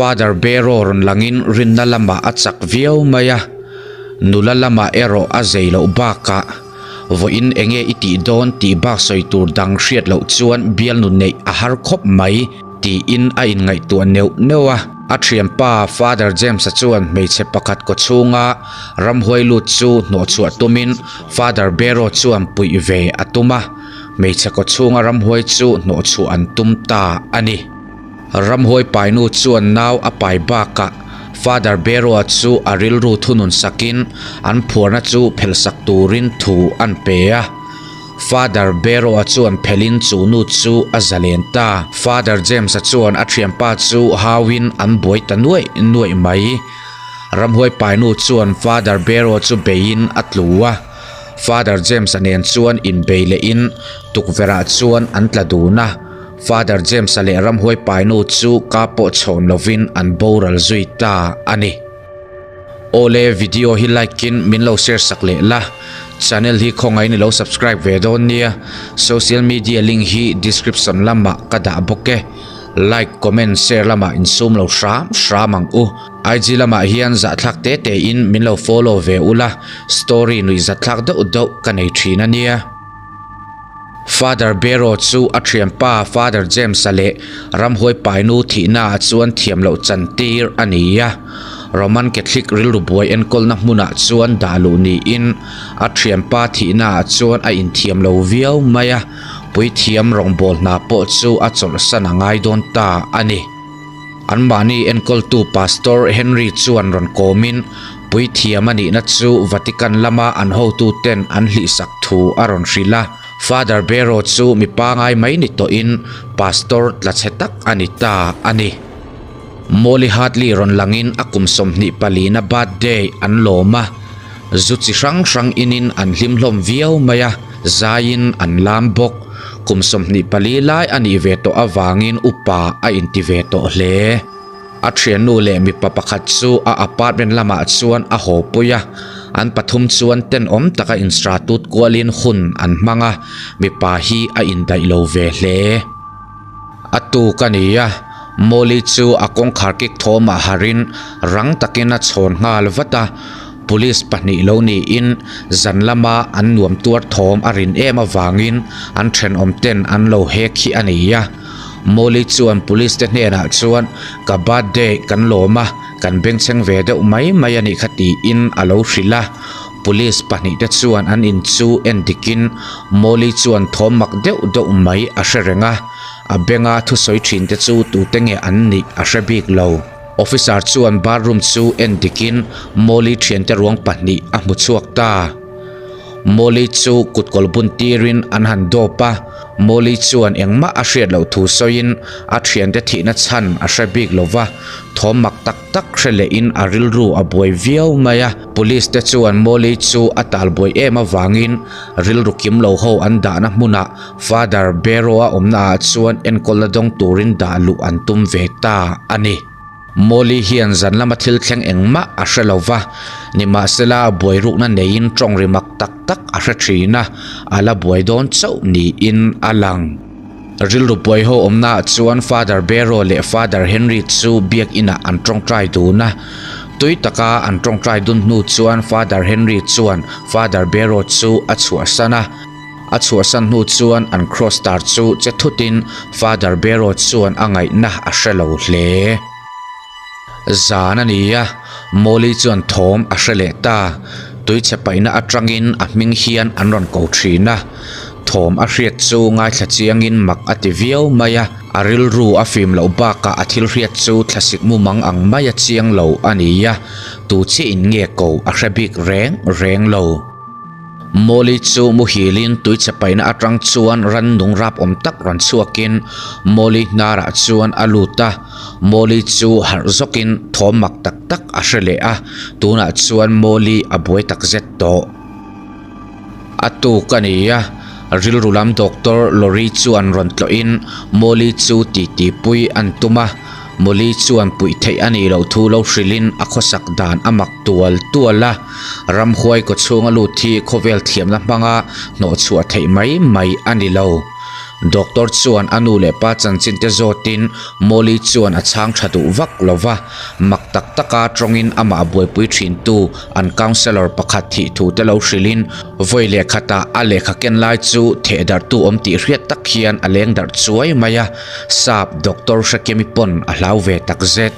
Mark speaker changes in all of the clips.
Speaker 1: Father Bero rawn langin rinna lamah a chak viau mai a, nula lamah erawh a zei loh bakah vawiin enge i tih dawn tih bak sawi tur dang hriat loh chuan bialnu neih a har khawp mai tiin a inngaihtuah neuh neuh a. A thianpa Father James-a chuan hmeichhe pakhat kawchhunga ramhuai lut chu hnawhchhuah tumin Father Bero chuan puih ve a tum a, hmeichhe kawchhunga ramhuai chu hnawhchhuah an tum ta a ni. Ramhuai painu chuan nau a pai bakah Father Bero-a chu a rilru thunun sakin an phuarna chu phelhsak turin thu an pe a. Father Bero-a chuan phelhin chu nu chu a zalen ta. Father James-a chuan a thianpa chu hauin an buai ta nuaih nuaih mai. Ramhuai painu chuan Father Bero chu beiin a tlu a. Father James-a nen chuan inbei lehin tukverhah chuan an tla dun a. Father James-a leh ramhuai painu chu ka pawh chhawn lovin an boral zui ta a ni. Awle video hi like in min lo share sak leh la, channel hi khawngaih in i lo subscribe ve dawn nia, social media link hi description lamah ka dah bawk e, like comment share lamah insum lo hram hram ang u. IG lamah hian zahthlak te te in min lo follow ve ula, story nuih zatthlak deuh deuh ka nei thin a nia. Father Bero chu a thianpa Father James-a leh ramhuai painu thihnaah chuan thiam loh chantir a ni a. Roman Catholic rilru buai enkawlna hmunah chuan dah luh niin a thianpa thihnaah chuan a inthiam lo viau mai a, puithiam rawngbâwl hna pawh chu a chawlhsan a ngai dawn ta a ni. Anmahni enkawltu Pastor Henry chuan rawn kawmin Puithiam a nihna chu Vatican lama an hotuten an hlihsak thu a rawn hrilh a. Father Bero chu mi pangai mai ni tawhin pastor tla chhe tak a ni ta a ni. Molly Hartley rawn langin a kum 24 na birthday an lawm a, zu chi hrang hrang inin an hlim hlawm viau mai a, zaiin an lam bawk. Kum 24 lai a nih ve tawh avangin upa a inti ve tawh hle. A thiannu leh mipa pakhat chu a apartment lamah chuan a haw pui a, an pathum chuan tenawm taka instratut kualin hun an hmang a, mipa hi a indaih lo ve hle. A tuk a ni a, Molly chu a kawngkhar kik thawmah harin rang takin a chhawn nghal vat a, police pahnih lo niin zan lama an nuam tuar thawm a rin em avangin an thenawm ten an lo hek hi a ni a. Molly chuan police te hnenah chuan ka birthday kan lawm a, kan bengchheng ve deuh mai mai a nih kha tiin a lo hrilh a. Police pahnih te chuan an in chu en dikin Molly chuan thawm mak deuh deuh mai a hre reng a, a benga thusawi thin te chu tute nge an nih a hre bik lo. Officer chuan bathroom chu en dikin Molly thiante ruang pahnih a hmu chhuak ta. Molly chu kutkawl bun tirin an han dawp a, Molly chuan engmah a hriat loh thu sawiin a thiante thihna chhan a hre bik lo va, thawm mak tak tak hre lehin a rilru a buai viau mai a. Police te chuan Molly chu a tal buai em avangin rilru kim lo ho an dahna hmunah Father Bero-a awmna ah chuan enkawlna dawng turin dah luh an tum ve ta a ni. Molly hian zan lama thil thleng engmah a hre lo va, nimahsela buai rukna neiin tawng ri mak tak tak a hre thin a, a la buai dawn chauh niin a lang. Rilru buai ho awmnaah chuan Father Bero leh Father Henry chu biakinah an tawngtai dun a, tui taka an tawngtai dun hnu chuan Father Henry chuan Father Bero chu a chhuahsan a. A chhuahsan hnu chuan an cross tar chu che thutin Father Bero chuan a ngaihna a hre lo hle. Zan a ni a, Molly chuan thawm a hre leh ta. Tuichhe paihna atangin a hming hian an rawn ko thin a. Thawm a hriat chu ngaithla chiangin mak a ti viau mai a, a rilru a fim loh bakah a thil hriat chu thlasik mumang ang mai a chiang lo a ni a, tu chiah in nge ko a hre bik reng reng lo. Molly chu muhilin tuichhe paihna atang chuan rannung rap awm tak rawn chhuakin Molly hnarah chuan a lut a, Molly chu harh zawkin thawm mak tak tak a hre leh a, tunah chuan Molly a buai tak zet tawh. A tuk a ni a, rilru lam doctor Lorry chuan rawn tlawhin Molly chu titi pui an tum a, Molly chuan puih theih a nih loh thu lo hrilhin a khawsak dan a mak tual tual a, ramhuai kawchhunga lut hi khawvel thiamna hmanga hnawhchhuah theih mai mai a ni lo. Doctor chuan a nu leh pa chanchin te zawtin Molly chuan a chhang tha duh vak lo va, mak tak taka tawngin amah buaipui thintu an counsellor pakhat thih thu te lo hrilhin vawi leh khatah a lehkha ken lai chu theh darhtu awm tih hriat tak hian a leng darh chuai mai a, sap doctor Hrekemi pawn a hlau ve takzet.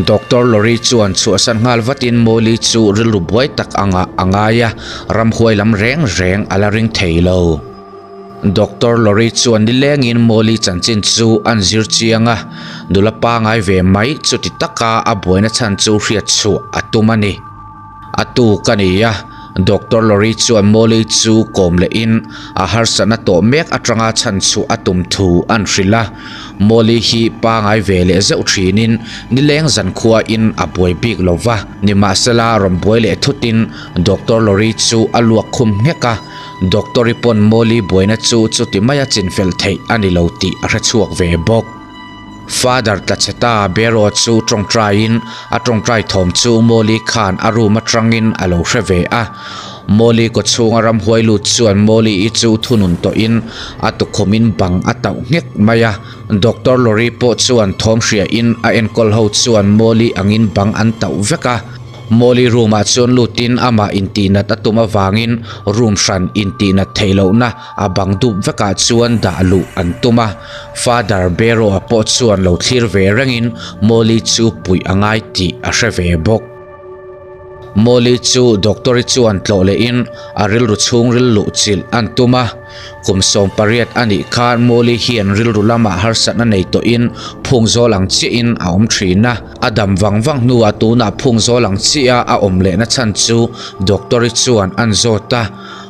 Speaker 1: Doctor Lorry chuan chhuahsan nghal vatin Molly chu rilru buai tak angah a ngai a, ramhuai lam reng reng a la ring thei lo. Doctor Lorry chuan nilengin Molly chanchin chu an zir chiang a, nula pangai ve mai chuti taka a buaina chhan chu hriat chhuah a tum a ni. A tu ka ni a, Doctor Lorry chuan Molly chu kawm lehin a harsatna tawh mek atanga chhan chhuah a tum thu an hrilh a. Molly hi pangai ve leh zeuh thinin nileng zankhuain a buai bik lo va, nimahsela rawn buai leh thutin Doctor Lorry chu a luak khum nghek a. Doctor-i pawn Molly buaina chu chuti maia chinfel theih a ni lo tih a hrechhuak ve bawk. Father Tlacheta Bero chu tawngtaiin a tawngtai thawm chu Molly khan a room atangin a lo hre ve a. Molly kawchhunga ramhuai lut chuan Molly-i chu thunun tawhin a tukhumin bang a tauh nghek mai a. Doctor Lorry pawh chuan thawm hriain a enkawl ho chuan Molly angin bang an tauh vek a. Molly room ah chuan lutin amah intihnat a tum avangin room hran intihnat theih lohna a bang dup vekah chuan dah luh an tum a. Father Barrow-a pawh chuan lo thlir ve rengin Molly chu puih a ngai tih a hre ve bawk. Molly chu doctor-i chuan tlawh lehin a rilru chhungril luh chilh an tum a. Kum 18 a nih khan Molly hian rilru lamah harsatna nei tawhin phung zawl ang chiahin a awm thin a. A dam vang vang hnuah tunah phung zawl ang chiah a awm lehna chhan chu doctor-i chuan an zawt a.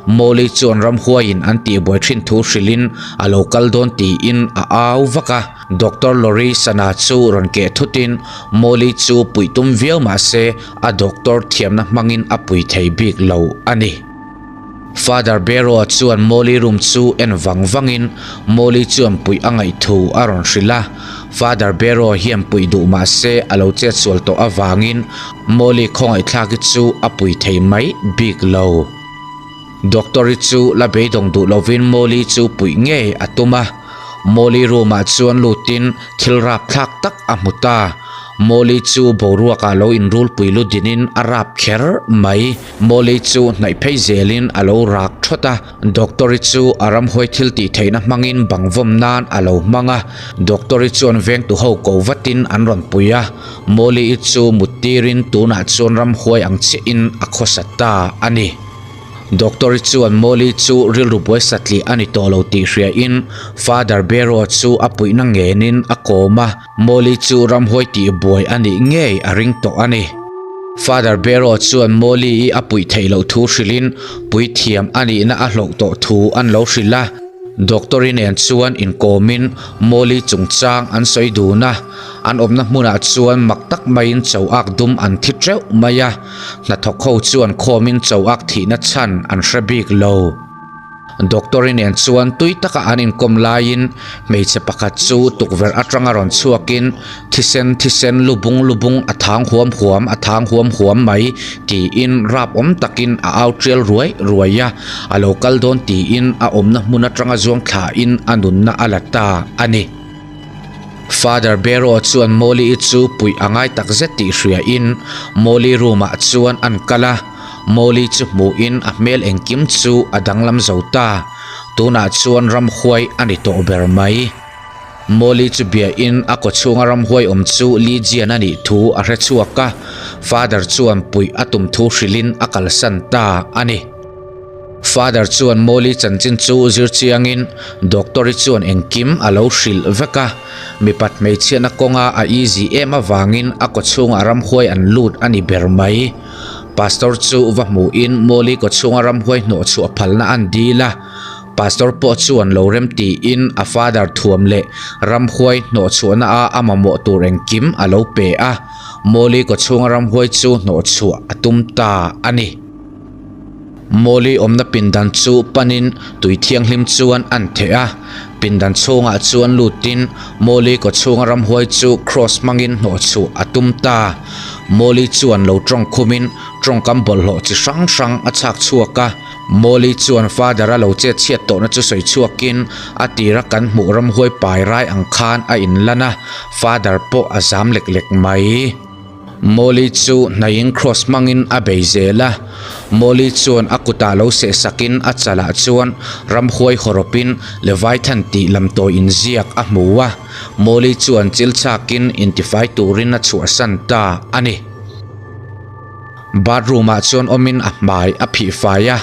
Speaker 1: Molly chuan ramhuaiin an tihbuai thin thu hrilhin a lo kal dawn tiin a au vak a. Doctor Lorry sana chu rawn keh thutin Molly chu puih tum viau mah se a doctor thiamna hmangin a pui thei bik lo a ni. Father Barrow-a chuan Molly room chu en vang vangin Molly chuan puih a ngaih thu a rawn hrilh a. Father Barrow hian puih duh mah se a lo chetsual tawh avangin Molly khawngaihthlaki chu a pui thei mai bik lo. Doctor-i chu la beidawng duh lovin Molly chu puih ngei a tum a. Molly room-ah chuan lutin thil rapthlak tak a hmu ta. Molly chu boruakah lo inrulpui lu dinin a rap kher mai. Molly chu hnaih phei zelin a lo rak thawt a, Doctor-i chu a ramhuai thil tih theihna hmangin bang vawm nan a lo hmang a. Doctor-i chuan vengtu ho ko vatin an rawn pui a, Molly-i chu mut tirin tunah chuan ramhuai ang chiahin a khawsa ta a ni. Doctor-i chuan Molly chu rilru buai satliah a ni tawh lo tih hriain Father Barrow chu a puihna ngenin a kawm a. Molly chu ramhuai tih buai a nih ngei a ring tawh a ni. Father Barrow chuan Molly-i a puih theih loh thu hrilhin puithiam a nihna a hlauh tawh thu an lo hrilh a. Doctor-i nen chuan inkawmin Molly chungchang an sawi dun a. An awmna hmunah chuan mak tak maiin cho ak dum an thi teuh mai a. Hnathawk ho chuan khawmin cho ak thihna chhan an hre bik lo. Doctor-i nen chuan tui taka an inkawm laiin hmeichhe pakhat chu tukverh atanga rawn chhuakin thisen thisen lu bung lu bung a thang huam huam a thang huam huam mai tiin rap awm takin a au tial ruai ruai a, a lo kal dawn tiin a awmna hmun atanga zuang thlain a nunna a la ta a ni. Father Barrow chuan Molly-i chu puih a ngai tak zet tih hriain Molly room-ah chuan an kal a. Molly chu hmuhin a hmel engkim chu a danglam zo ta. Tunah chuan ramhuai a ni tawh ber mai. Molly chu biain a kawchhunga ramhuai awm chu Lijian a nih thu a hre chhuak a, Father chuan puih a tum thu hrilhin a kalsan ta a ni. Father chuan Molly chanchin chu zir chiangin Doctor-i chuan engkim a lo hrilh vek a, mipat hmeichhiatna kawnga a easy em avangin a kawchhungah ramhuai an lut a ni ber mai. Pastor chu va hmuhin Molly kawchhunga ramhuai hnawhchhuah phalna an dil a, Pastor pawh chuan lo rem tiin a Father thuam leh ramhuai hnawhchhuahna a a mamawh tur engkim a lo pe a, Molly kawchhunga ramhuai chu hnawhchhuah a tum ta a ni. Molly awmna pindan chu panin tui thianghlim chuan an theh a, pindan chhungah chuan lutin Molly kawchhunga ramhuai chu cross hmangin hnawhchhuah a tum ta. Molly chuan lo tawng khumin tawngkam bawlhhlawh chi hrang hrang a chhak chhuak a. Molly chuan Father-a lo chet chhiat tawhna chu sawi chhuakin a tira kan hmuh ramhuai pai rai ang khan a inlan a, Father pawh a zam lek lek mai. Molly chu hnaiin cross hmangin a bei zel a, Molly chuan a kutah lo seh sakin a chalah chuan ramhuai hawrawpin Leviathan tih lamtawi inziak a hmu a, Molly chuan chil chhakin intifai turin a chhuahsan ta a ni. Bathroom ah chuan awmin a hmai a phih fai a,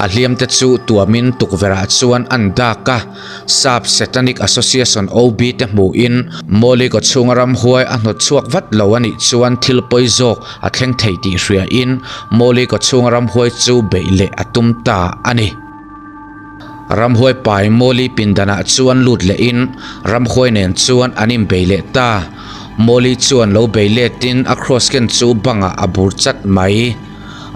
Speaker 1: a hliam te chu tuamin tukverh ah chuan an dak a, Sap Satanic Association OB te hmuhin Molly kawchhunga ramhuai a hnawt chhuak vat lo a nih chuan thil pawi zawk a thleng thei tih hriain Molly kawchhunga ramhuai chu beih leh a tum ta a ni. Ramhuai pai Molly pindanah chuan lut lehin ramhuai nen chuan an inbei leh ta. Molly chuan lo bei letin a cross ken chu bangah a bur chat mai.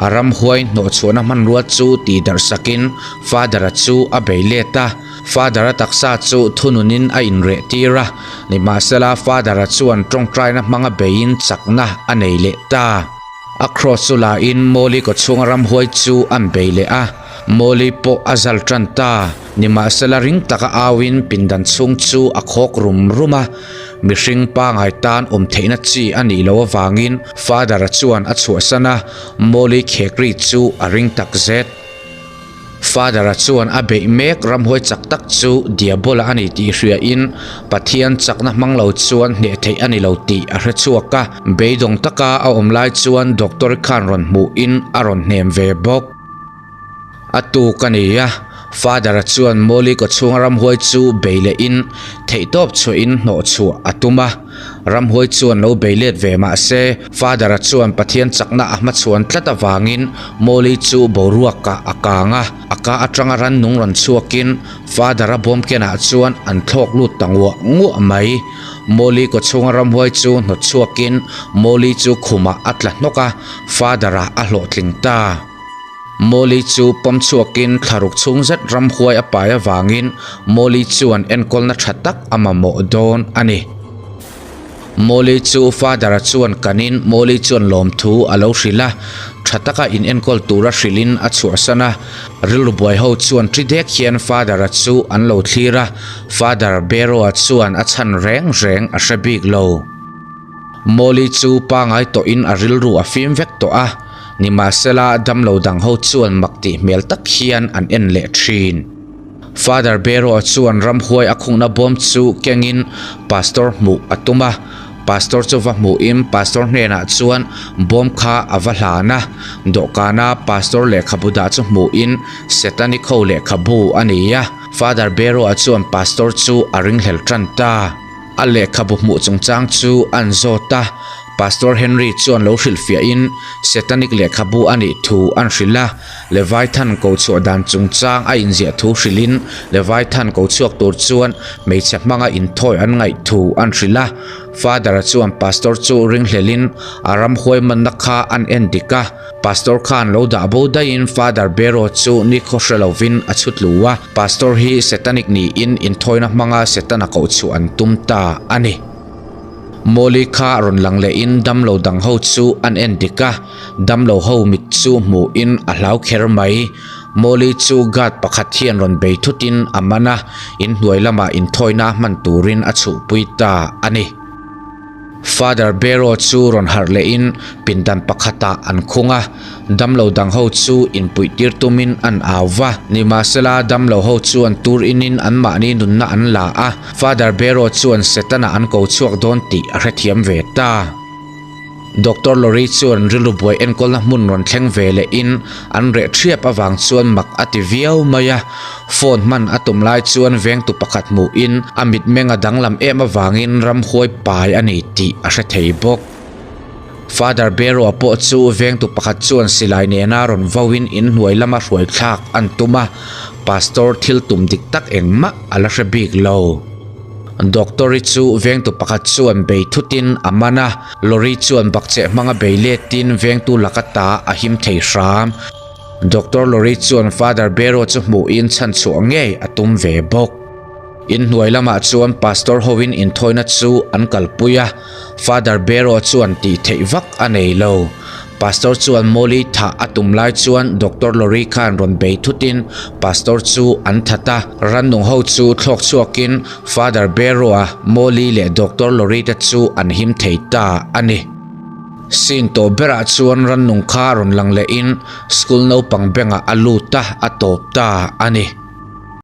Speaker 1: A ramhuai hnawhchhuahna hmanrua chu tih darh sakin Father-a chu a bei let a. Father-a taksa chu thununin a inreh tir a, nimahsela Father-a chuan tawngtaina hmanga beiin chakna a nei leh ta. A cross chu lain Molly kawchhunga ramhuai chu an bei leh a. Molly pawh a zal tan ta. Nimahsela ring taka auin pindan chhung chu a khawk rum rum a, mihring pangai tan awm theihna chi a nih loh avangin Father-a chuan a chhuahsan a, Molly khek ri chu a ring tak zet. Father-a chuan a beih mek ramhuai chak tak chu Diabola a ni tih hriain Pathian chakna hmang lo chuan hneh theih a ni lo tih a hre chhuak a, beidawng taka a awm lai chuan Doctor khan rawn hmuhin a rawn hnem ve bawk. A tuk a ni a, Father-a chuan Molly kawchhunga ramhuai chu bei lehin theihtawp chhuahin hnawh chhuah a tum a. Ramhuai chuan lo bei let ve mah se, Father-a chuan Pathian chakna a hmachhuan tlat avangin Molly chu boruakah a kang a. A ka atanga rannung rawn chhuakin Father-a bawm kenah chuan an thlawk lut ta nguah nguah mai. Molly kawchhunga ramhuai chu hnawt chhuakin Molly chu khumah a tla hnawk a, Father-a a hlawhtling ta. Molly chu pawm chhuakin thlaruk chhung zet ramhuai a pai avangin Molly chuan enkawlna tha tak a mamawh dawn a ni. Molly chu Father-a chuan kanin Molly chuan lawmthu a lo hrilh a, tha taka in enkawl tura hrilhin a chhuahsan a. Rilru buai ho chuan ṭi dek hian Father-a chu an lo thlir a, Father Barrow-a chuan a chhan reng reng a hre bik lo. Molly chu pangai tawhin a rilru a fim vek tawh a, nimahsela damlo dang ho chuan mak tih hmel tak hian an en leh thin. Father Barrow chuan ramhuai a khungna bawm chu kengin Pastor hmuh a tum a, Pastor chu va hmuhin Pastor hnenah chuan bawm kha a va hlan a, dawhkana Pastor lehkhabu dah chu hmuhin Setanic ho lehkhabu a ni a, Father Barrow chuan Pastor chu a ringhlel tan ta. A lehkhabu hmuh chungchang chu an zawt a, Pastor Henry chuan lo hrilhfiahin Setanic lehkhabu a nih thu an hrilh a, Leviathan ko chhuah dan chungchang a inziah thu hrilhin Leviathan ko chhuak tur chuan hmeichhe hmanga inthawi an ngaih thu an hrilh a. Father-a chuan Pastor chu ringhlelin a ramhuai manna kha an en dik a, Pastor khan lo dah bo daihin Father Barrow chu nikhaw hre lovin a chhu tlu a, Pastor hi Setanic niin inthawina hmanga Setana koh chhuah an tum ta a ni. Molly kha rawn lang lehin damlo dang ho chu an en dik a, damlo ho mit chu hmuhin a hlau kher mai. Molly chu guard pakhat hian rawn bei thutin a man a, inhnuai lamah inthawina hman turin a chhuhpui ta a ni. Father Barrow chu rawn harh lehin pindan pakhatah an khung a, damlo dang ho chu inpuih tir tumin an au va. Nimahsela damlo ho chuan tur inin anmahni nunna an la a, Father Barrow chuan Setana an ko chhuak dawn tih a hrethiam ve ta. Doctor Lorry chuan rilru buai enkawlna hmun rawn thleng ve lehin an reh thiap avang chuan mak a ti viau mai a. Phone hman a tum lai chuan vengtu pakhat hmuhin a mitmeng a danglam em avangin ramhuai pai a ni tih a hre thei bawk. Father Barrow-a pawh chu vengtu pakhat chuan silai nena rawn vauin inhnuai lama hruai thlak an tum a, Pastor thil tum dik tak engmah a la hre bik lo. Doctor-i chu vengtu pakhat chuan bei thutin a man a, lorry chuan bakcheh hmanga bei letin vengtu laka ta a him thei hram. Doctor Lorry chuan Father Barrow chu hmuhin chhanchhuah ngei a tum ve bawk. Inhnuai lamah chuan Pastor hoin inthawina chu an kalpui a, Father Barrow chuan tih theih vak a nei lo. Pastor chuan Molly thah a tum lai chuan Doctor Lorry khan rawn bei thutin Pastor chu an that a. Rannung ho chu thlawk chhuakin Father Barrow-a, Molly leh Doctor Lorry te chu an him thei ta a ni. Scene tawh berah chuan rannung kha rawn lang lehin school naupang bengah a lut a, a tawp ta a ni.